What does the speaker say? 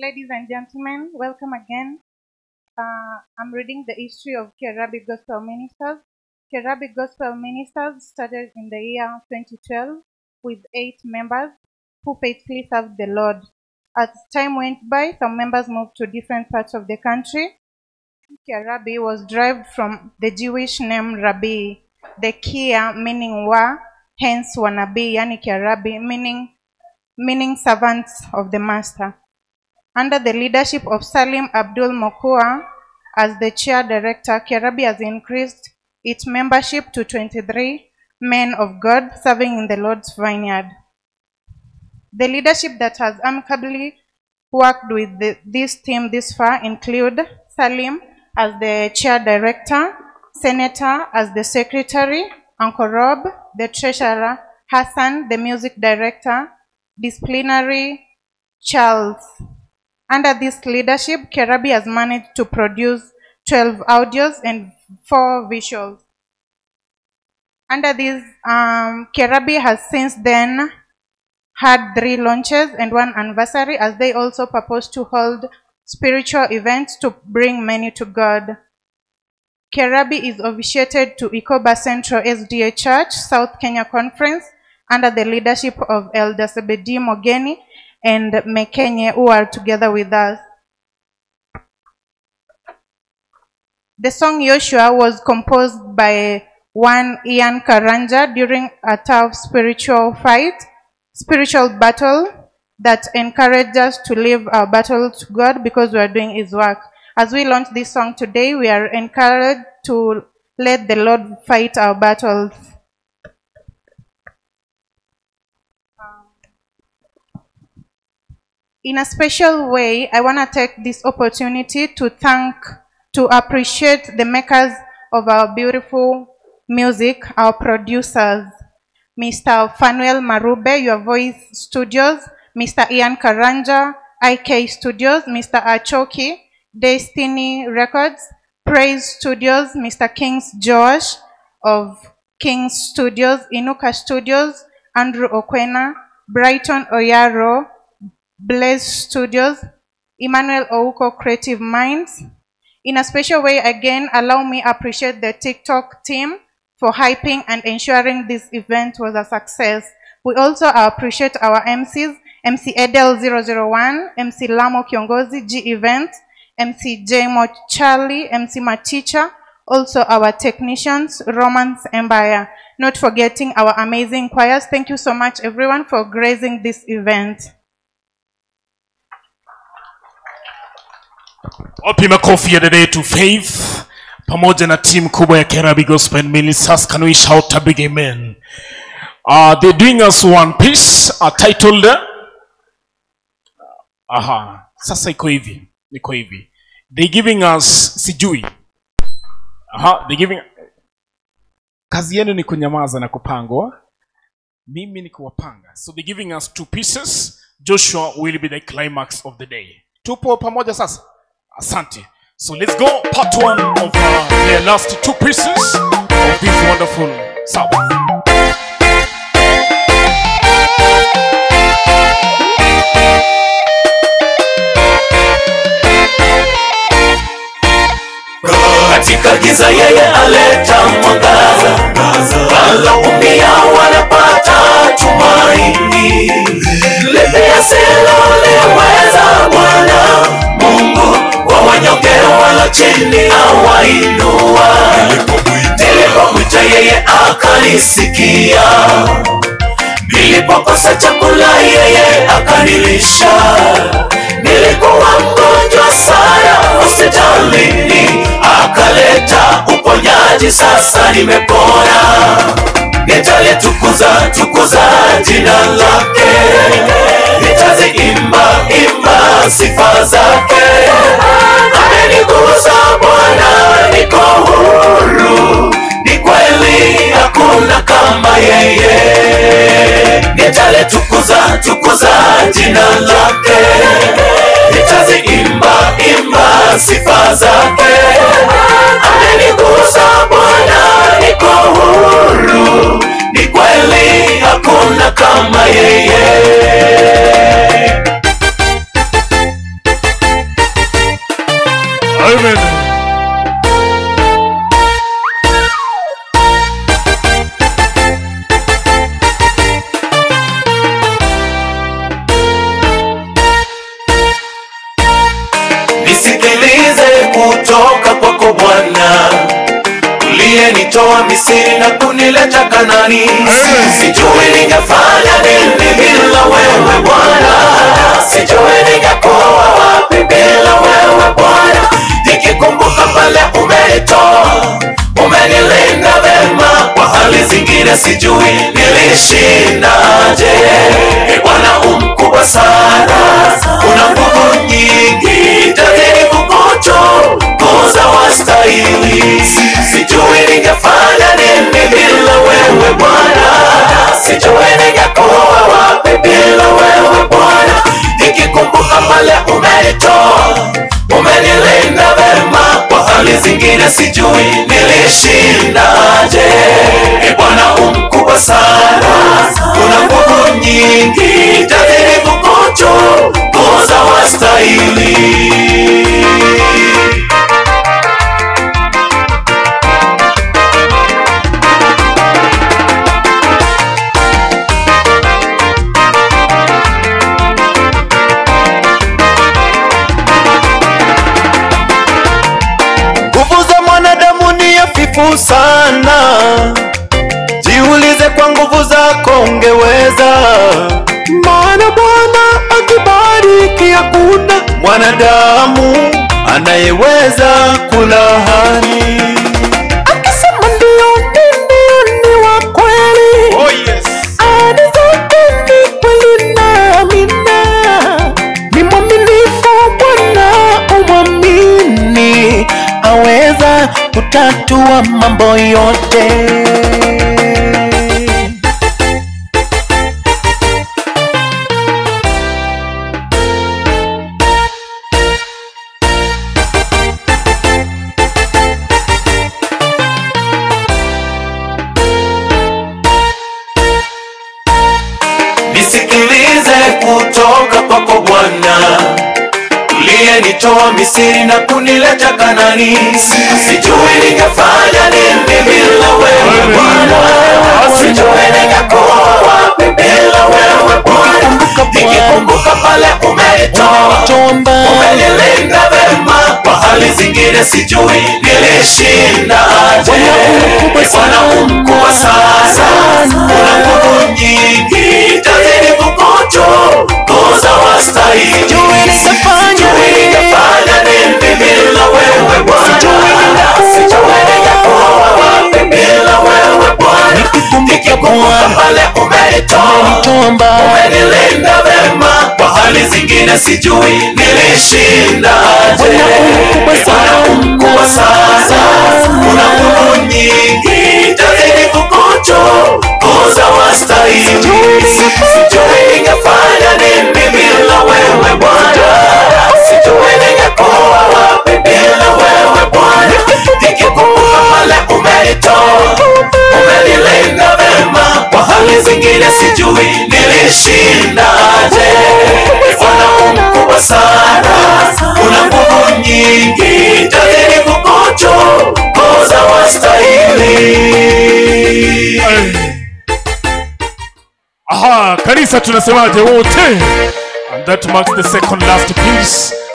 Ladies and gentlemen, welcome again. I'm reading the history of Kiarabi Gospel Ministers. Kiarabi Gospel Ministers started in the year 2012 with 8 members who faithfully served the Lord. As time went by, some members moved to different parts of the country. Kiarabi was derived from the Jewish name Rabbi, the Kia meaning wa, hence wanabi, yani Kiarabi, meaning servants of the master. Under the leadership of Salim Abdul Mokua as the chair director, Kiarabi has increased its membership to 23 men of God serving in the Lord's vineyard. The leadership that has amicably worked with this team this far include Salim as the chair director, Senator as the secretary, Uncle Rob, the treasurer, Hassan, the music director, disciplinary, Charles. Under this leadership, Kiarabi has managed to produce 12 audios and 4 visuals. Under this, Kiarabi has since then had 3 launches and 1 anniversary, as they also purpose to hold spiritual events to bring many to God. Kiarabi is officiated to Ikoba Central SDA Church, South Kenya Conference, under the leadership of Elder Sebedi Mogeni and Mekenye, who are together with us. The song Joshua was composed by one Ian Karanja during a tough spiritual battle that encouraged us to leave our battle to God because we are doing His work. As we launch this song today, we are encouraged to let the Lord fight our battles. In a special way, I want to take this opportunity to appreciate the makers of our beautiful music, our producers, Mr. Fanuel Marube, Your Voice Studios, Mr. Ian Karanja, IK Studios, Mr. Achoki, Destiny Records, Praise Studios, Mr. Kings Josh of Kings Studios, Inuka Studios, Andrew Okwena, Brighton Oyaro, Blaze Studios, Emmanuel Ouko Creative Minds. In a special way, again, allow me appreciate the TikTok team for hyping and ensuring this event was a success. We also appreciate our MCs, MC Edel 001, MC Lamo Kiongozi, G Event, MC Jmo Charlie, MC Machicha, also our technicians, Romance Empire. Not forgetting our amazing choirs. Thank you so much, everyone, for gracing this event. Wapi makofi ya dada yetu Faith pamoja na timu kubwa ya Kiarabi Gospel Ministers. Can we shout a big amen? They're doing us one piece titled aha, sasa iko hivi, iko hivi. They're giving us sijui. Aha, they're giving. Kazi yenu ni kunyamaza na kupangwa. Mimi ni kuwapanga. So they're giving us 2 pieces. Joshua will be the climax of the day. Tupo pamoja sasa. Asante. So let's go part 1 of their last 2 pieces of this wonderful Sabbath. Katika giza yeye aleta mwangaza, waloumia wanapata tumaini. Lepea siloleweza Bwana Mungu, wa wanyonge wala chini awainua. Nilipomwita yeye akanisikia, nilipokosa chakula yeye akanilisha. Nilikuwa mgonjwa sana hospitalini, akaleta uponyaji, sasa nimepona. Nitalitukuza tukuza jina lake, nitaziimba imba sifa zake. Amenigusa Bwana, niko huru, ni kweli hakuna kama yeye. Nitalitukuza tukuza jina lake, nitaziimba imba sifa zake. Amenigusa Bwana, niko huru, ni kweli hakuna kama yeye. Amen. Nisikilize kutoka kwako Bwana, uliyenitoa Misri na kunileta Kanani. Sijui ningefanya nini bila wewe Bwana, sijui ningekuwa wapi bila wewe Bwana. Nikikumbuka pale umenitoa, umenilinda vema, kwa hali zingine sijui nilishindaje. Bwana umkubwa sana, una nguvu nyingi, tazidi kukutukuza wastahili. Sijui ningefanya nini bila wewe Bwana, sijui ningekuwa wapi bila wewe Bwana. Nikikumbuka pale umenitoa, umenilinda vema, kwa hali zingine sijui nilishindaje. Bwana umkubwa sana, una nguvu nyingi, tazidi kukutukuza wastahili. Nguvu za mwanadamu ni hafifu sana, jiulize kwa nguvu zako ungeweza. Maana Bwana akibariki hakuna mwanadamu anayeweza kulaani. Akisema ndio ndio ni wa kweli. Oh yes. Ahadi zake ni kweli na amina. Ni mwaminifu Bwana, umwamini, aweza kutatua mambo yote. Nisikilize kutoka kwako Bwana, uliyenitoa Misri na kunileta Kanani. Sijui ningefanya nini bila wewe Bwana, sijui ningekuwa wapi bila wewe Bwana. Nikikumbuka pale umenitoa, umenilinda vema, kwa hali zingine sijui nilishindaje. Bwana umkubwa sana, una nguvu nyingi, tazidi kukutukuza wastahili. Sijui ningefanya nini bila wewe Bwana, sijui ningekuwa wapi bila wewe Bwana. Nikikumbuka pale umenitoa, umenilinda vema, kwa hali zingine sijui nilishindaje. Bwana umkubwa sana, una nguvu nyingi, tazidi kukutukuza wastahili. Sijui ningefanya nini bila wewe Bwana, sijui ningekuwa wapi bila wewe Bwana. Nikikumbuka pale umenitoa, umenilinda vema, kwa hali zingine sijui nilishindaje. Bwana umkubwa sana, una nguvu nyingi, tazidi kukutukuza wastahili. Aha, kanisa tunasemaje wote? And that marks the second last piece.